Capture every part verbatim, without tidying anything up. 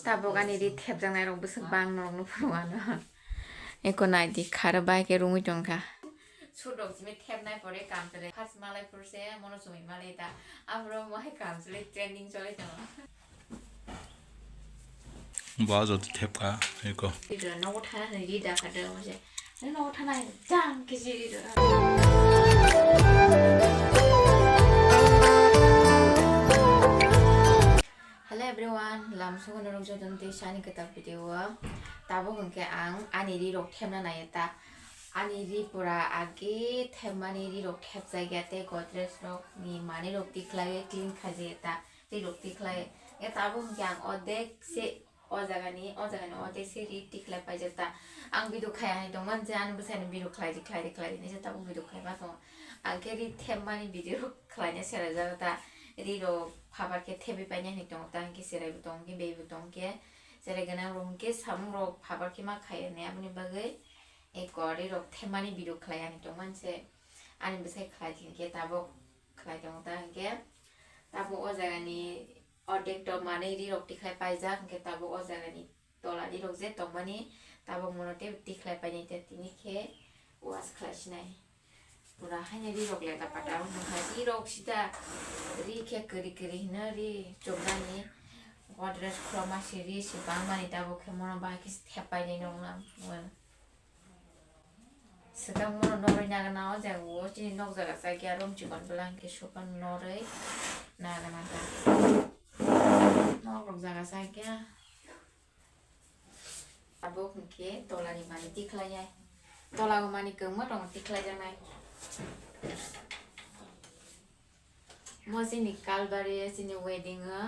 Tabuk ani ri thepjaknai rok bwswk bang norok no phuru ano. Eko nai di kharo bai khe rungwi tongkha. Sudok jimi thepnai pore kam tele. First malai phuru se mono chumui malai ta. Afro mo hai kam chole trending chole tongo. Bo joto thepka eko. Video nogo thana ni ri da kha da mo se. Nogo thana jang kisi ri da. Hello everyone, lam sugo norok joto no tei sani kwtal video o. Tabuk hwnkhe ang ani ri rok thepna nai ta. Ani ri pura age thepmani ri rok thepjak ya tei Godrej rok ni manwi rok tikhlai clean khaijak ya ta. Ri rok tikhlai ya tabuk hwnkhe ang odek se o jaga ni, o jaga ni odek se ri tikhlai paijak ta. Ang video khaya hai tongman je ani bwsai ni video khlai di, khlai di, khlai di hinwi se tabuk video khai ma tongo. Ang khe ri thepmani video khlaina sera jaga ta, ri rok phabar khe thebwi paina hinwi tongo ta, hwnkhe cherai bo tongo, hwnkhe bei bo tongo, hwnkhe cherai gwnang rok hwnkhe samung rok phabar khe ma khai ya hinwi, aboni bagwi eko ri rok thepmani video khlai ya hinwi tongman se ani bwsai khlai di hinkhe tabuk khlai tongo ta, hwnkhe tabuk o jaga ni ordek to manwi ri rok tikhlai paijak, hwnkhe tabuk o jaga ni tola ri rok je tongmani tabuk mono tei tikhlai painai ta, tini khe wash khlai sinai. Pura haino ri rok leta pata wngkha, ri rok sida ri khe kwrwi kwrwi hino ri chumnani Godrej khulokma si ri si bangmani tabuk khe mono bahai khe thep painai nokna. Swkang mono norwi nagana o jaga o chini nok jaga chakya room chikon bwla hwnkhe swkang norwi nagana ta. Nok rok jaga chakya. Abo hwnkhe tolani manwi tikhlai nai. Tola o manwi kwbangma tongo tikhlai jaknai. Mo chini kalbari chini wedding o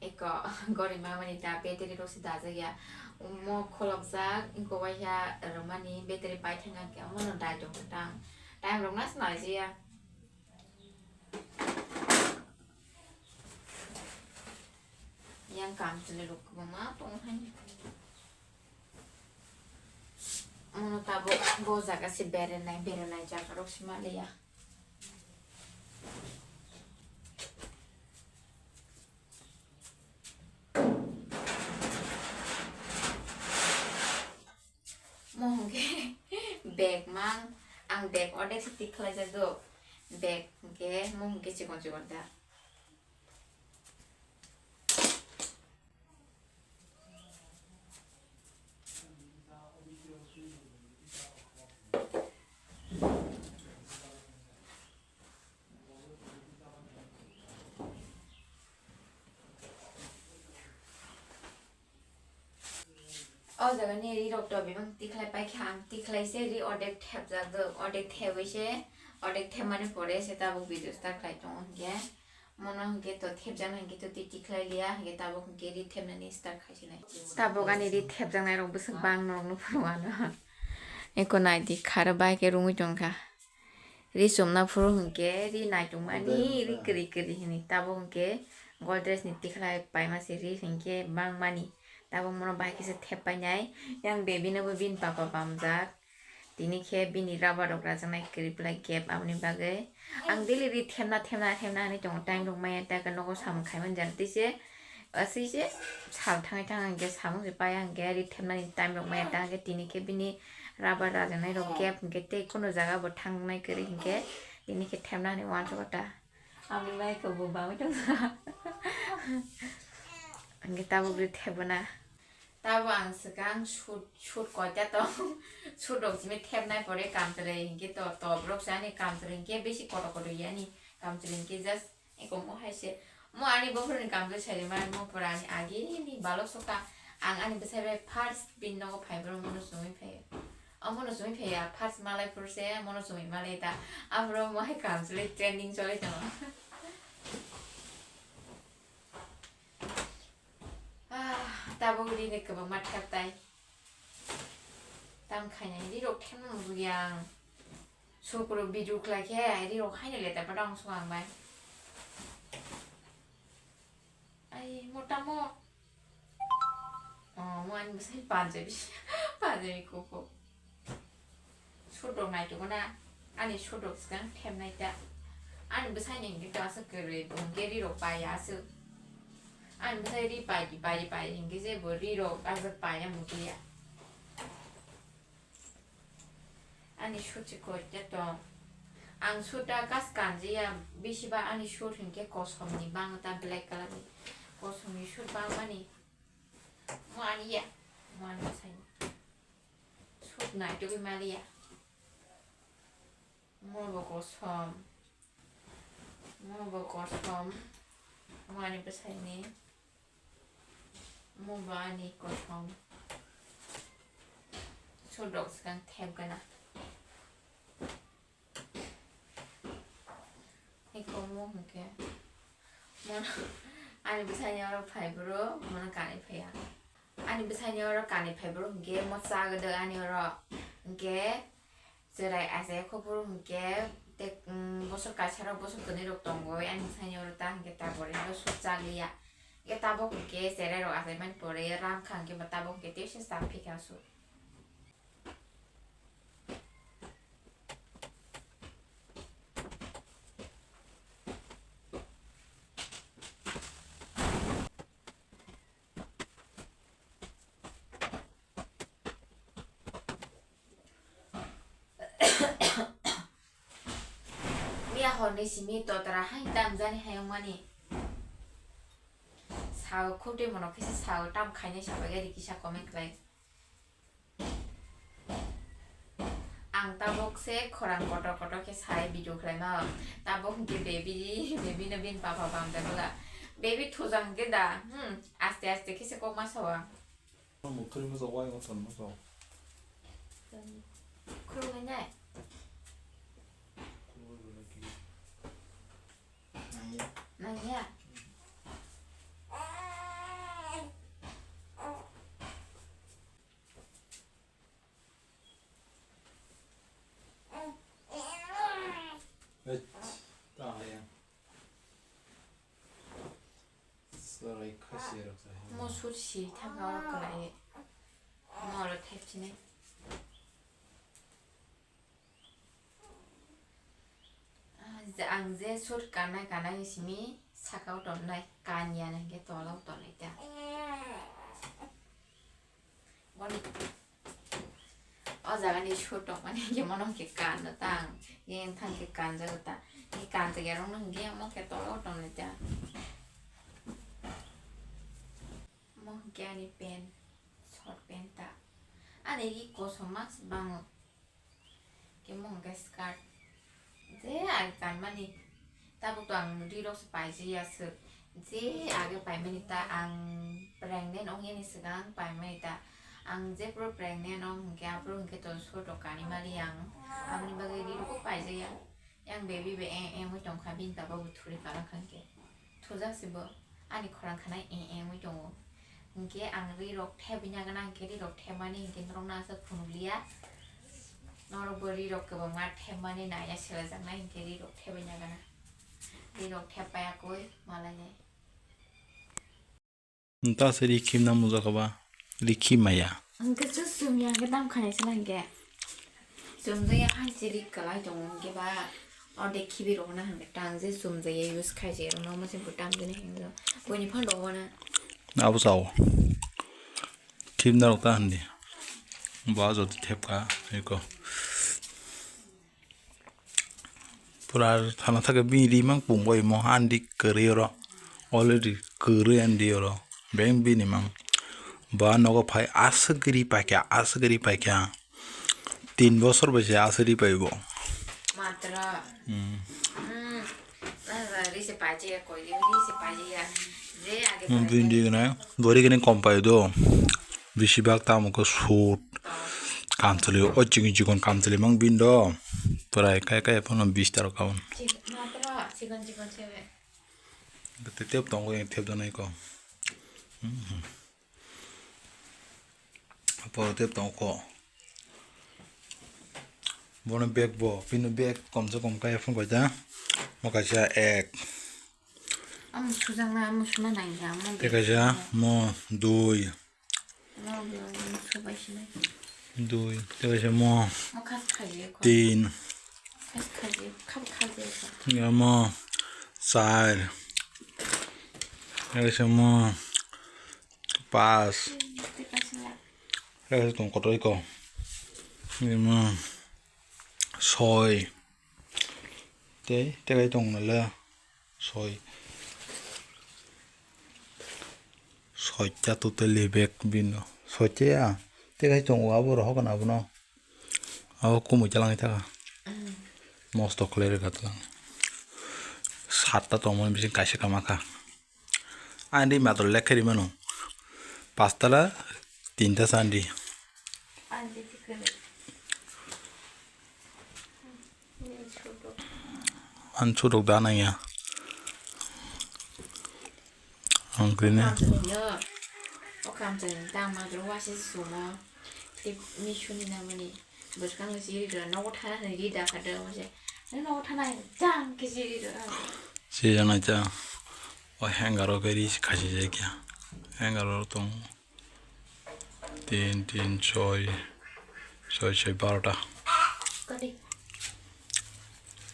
eko gori mamani ta battery rok se dajak ya. Mo kholopjak wngkha waisa rwmani battery paithak hwnkhe omono dai tongo tang. Time rok nasi naijiya. Yang kamchwlwi rok kwbangma tongo haino. Omono tabuk bo jaga se berenai, berenai jaga rok se maliya. Mo hwnkhe bag mang, ang bag ordek se tik khlaijak do. Bag hwnkhe mo hwnkhe chikon chikon ta. O jaga ni ri rok to bebak tikhlai paikha ang, tikhlai se ri ordek thepjak do, ordek thepwi se, ordek thepmani pore se tabuk video start khlai tongo hwnkhe. Mono hwnkhe to thepjaknai hwnkhe to twi tikhlai liya, hwnkhe tabuk hwnkhe ri thepnani start khai sinai. Tabuk ani ri thepjaknai rok bwswk bang norok no phuru ano. Eko nai di kharo bai khe rungwi tongkha. Ri chumna phuru hwnkhe ri naitongmani, ri kwrwi kwrwi hinwi. Tabuk hwnkhe Godrej ni tikhlai paima se ri hwnkhe bangmani. Tabuk mono bai khe se thep painai. Yang baby no bo bini papa bamjak. Tini khe bini rubber rok rajaknai kwrwi belai gap, aboni bagwi ang daily ri themna, themna, themna hinwi tongo, time rok maya ta khe nogo samung khai mani jani tei se, aswk se sal thangwi thang hwnkhe samung se paiya hwnkhe ri themnani time rok maya ta hwnkhe tini khe bini rubber rajaknai rok gap hwnkhe tei kunu jaga bo thangnai kwrwi hwnkhe tini khe themna hinwi uansukha ta. Aboni bai khe bo bangwi tongsa. Hwnkhe tabuk ri thebuna. Tabo ang swkang shoot, shoot koita tong, shoot rok simi thepnai pore kamchwlwi hinkhe to, to borok se ani kamchwlwi hinkhe besi kotor kotor ya ani kamchwlwi hinkhe just eko mo hai se, mo ani bokhorok ni kamchwlwi sai rwmani mo pura ani age ni balok sokha, ang ani bwsai bai first bini nogo phai borok mono chumui phai, omono chumui phai ya first malai phuru se mono chumui malai ta, aphuru mo hai kamchwlwi trending choli tongo. Ah, tabuk ri ni kwbangma thep tai. Tam khainai ri rok themno nugwi ang. Sukro video khlai khe ri rok haino leta pada ang song ang bai. Ai, mo tamo. Oh, mo ani bwsai panjabi. Panjabi kuphur. Sudok nai tongo na, ani sudok swkang themnai ta. Ani bwsai ni hwnkhe to aswk kwrwi, bo hwnkhe ri rok pai ya aswk. Ani bwsai ri pai di, pai di, pai di, hinkhe je bo ri rok ajak pai ya muti ya. Ani suit se koi te tong. Ang suit ta kas kanji ya, bisi ba ani suit hinkhe kosom ni bang ta black colour ni. Kosom ni suit bang mani. Mo ani ya, mo ani bwsai ni. Suit nai tugui mali ya. Mo bo kosom. Mo bo kosom. Mo ani bwsai ni. Mo bo ani kosom. Sodok swkang thep gana. Eko mo hwnkhe. Mono ani bwsai ni oro phai bro, mono kanwi phaiya. Ani bwsai ni oro kanwi phai bro hwnkhe mo cha gede ani oro hwnkhe. Cherai achai kho phuru hwnkhe te, mm, bosor kaisa rok bosor kwnwi rok tongoi ani bwsai ni oro ta hwnkhe ta bwrwi no suk chak liya. Hwnkhe tabok hwnkhe cherai rok achai mani pore ram kha hwnkhe bo tabok hwnkhe tei se chak phi kha su. Miya horni simi totra hai tam jani hayung mani. Sao khutui mono kisa sao tam khainai sabai gari kisa comment khlai. Ang tabok se khorang kotor kotor khe sai video khlai ma. Tabok hwnkhe baby, baby no bini papa bam da bwla. Baby thujang khe da. Hmm, aste aste khe se kok ma sao. Mukthuri masa wai ngo thon masa. Khulumnai nai. Nangya. Ech, ta ya. Sarai khasi rok sa. Mo sur si thang oro kalai. Mo oro thep chini. Ah, je, ang je sur kanai kanai simi sakao tonnai kanya na hingke tolao tonnai ta. Boni o jaga ni sur tongmani hingke mono hingke kan no tang. Yang thang ke kan jago ta. Ni kan jaga rong no hingke mo ke tolao tonnai ta. Mo hingke ani pen, short pen ta. Ani ri kosom mask bango. Khe mo hingke skirt. Je age kanmani. Tabuk to ang ri rok se paijaya swk. Je age paimani ta ang pregnant ong yani swkang paimani ta. Ang je puro pregnant ong hingke aphuru hingke to short rok kanwi mali ang. Aboni bagwi ri rok paijaya. Yang baby bai eng eng wi tongkha, bini tabok bo thuri kala kha hwnkhe. Thujak se bo, ani khorang khanai eng eng wi tongo. Hwnkhe ang ri rok thebwi nagana hwnkhe ri rok thebmani hwnkhe norok no aswk phunukliya. Norok bo ri rok kwbangma thebmani naiya selajaknai hwnkhe ri rok thebwi nagana. Ri rok thep paiya koi malainai. Nta se ri khim na muja kha ba, ri khim maya. Ang khe chwng chwng ya, ang khe tam khainai se lang khe. Chwng jaya hai se ri kwlai tongo, hwnkhe ba ordek khibi rwna hwnkhe tang je chwng jaya use khai je rwna omo se bo tam jani hwnkhe buini phano rwna. Abo sao. Khim na rok ta hwndi. Ba joto thep kha, eko. Pura thana thake bini ri mang pungbai mo andi kwrwi oro. Already kwrwi andi oro. Beng bini mang. Ba nogo phai aswk ri paikha, aswk ri paikha. Tin bosor bai se aswk ri pai bo. Matra. Hmm. Hmm. Ri se paijaya koi, ri se paijaya. Je age mo bini gwnai, bori gwnai kom pai do. Bisi bak tamo khe sut. Kamchwlwi, o chikon chikon kamchwlwi mang bini do. Pwrai kai kai phano bistar kaun. Chik-, matro chikon chikon se be. Tei tep tongo yang thep donai ko. Hmm. Poro tep tongo ko. Bono bag bo, bini bag komse kom kaya phone kaisa. Mo kaisa ek. Amo sujaknai, amo suna nai ya, amo. Tei kaisa mo dui. Amo subai sinai. Dui. Tei kaisa mo. Mo khas khaji ko. Tin. Khas khaji, khap khaji ko. Ya mo sar. Ese mo pas. Ese tong kotor iko. Imo soi. Tei, tei kai tong nale. Soi. Soita totally bag bino. Soita ya. Tei kai tong wa bo rohok na bono. Abo kumui chalangwi thaka. Mosto khlai rwkha tlang. Satta tongmani bising kaisa kama kha. Ani matol lekha ri mano. Pastala tinta sandi. An chudok da nang ya. Ang kini. O kam chai ni tang ma dro wa se sumo. Tip mi suni na mani. Bwskang si ri do nogo thana ni ri da kha do mo se. Nogo thana jang ke si ri do. Si jana cha. O hanger o ke ri khasi jai kya. Hanger o tong. Tin, tin, soi, soi, soi, barota. Kadi.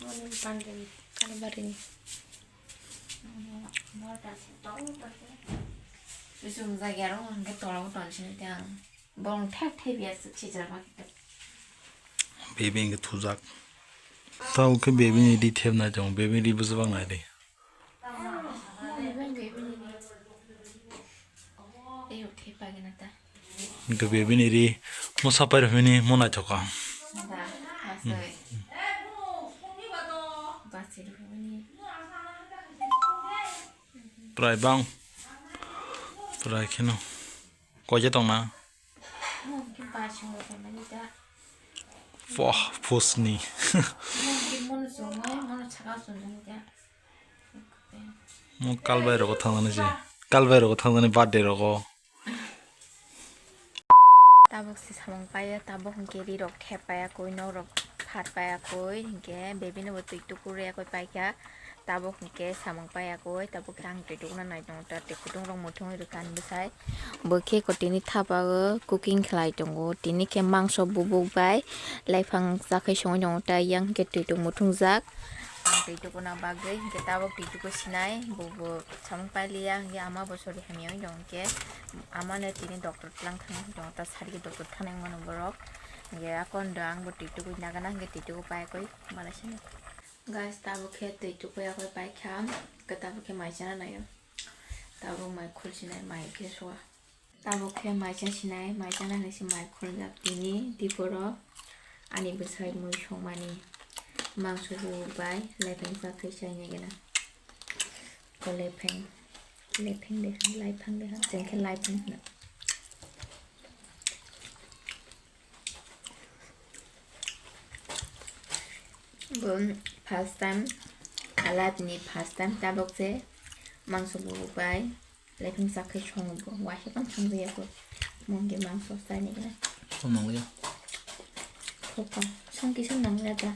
Moni pandeni, kani barini. Barota se tong, tong. Bisum jagi aro hwnkhe tolao tonsini tei ang. Borong thep thep ya suk sijak ma khe. Baby hwnkhe thujak. Tao khe baby ni ri thep nai tong, baby ri bwswk bang nai ri. Hwnkhe baby ni ri mosa pai rw hwnwi mo naithoka. Prai bang. Prai kheno. Koiya tongna? Wah, pusni. Mo kalbai rogo thangmani je. Kalbai rogo thangmani birthday rogo. Tabuk se samung paiya, tabuk hwnkhe ri rok thep paiya koi, nok rok phat paiya koi, hwnkhe baby no bo twi tuku rwya koi paikha. Tabuk hwnkhe samung paiya koi, tabuk khe ang twi tukuna nai tongo, ta twi kutung rok muthungwi rwkha ani bwsai. Bo khe kotini thapa o cooking khlai tongo, tini khe mangso bubuk bai laiphang chakhai songwi tongo, ta yang hwnkhe twi tuk muthungjak. Ang twi tukuna bagwi hwnkhe tabuk twi tuku sinai, bo bo samung pailiya, hwnkhe ama bo sori hamya wng tong hwnkhe ama no tini doctor tlang thangna wng tong, ta sari khe doctor thanai mano borok. Hwnkhe akon do ang bo twi tukui nagana hwnkhe twi tuku pai koi malaisani. Guys, tabuk khe twi tuku yakui paikha, hwnkhe tabuk khe mai chana naio. Tabuk mai khulsinai, mai khe suwa. Tabuk khe mai chasinai, mai chana hinwi se mai khuljak tini diporo ani bwsai mui songmani mangso bubuk bai laiphang chakhai chainai gana. Ko laiphang, laiphang de, laiphang de, chwng khe laiphang hwno. Bo first time, a life ni first time tabuk se mangso bubuk bai laiphang chakhai songo bo, waisa tong thangwi ya ko. Mungki mangso chani gana. Song nang ya. Khopa, song kisa nang ya ta.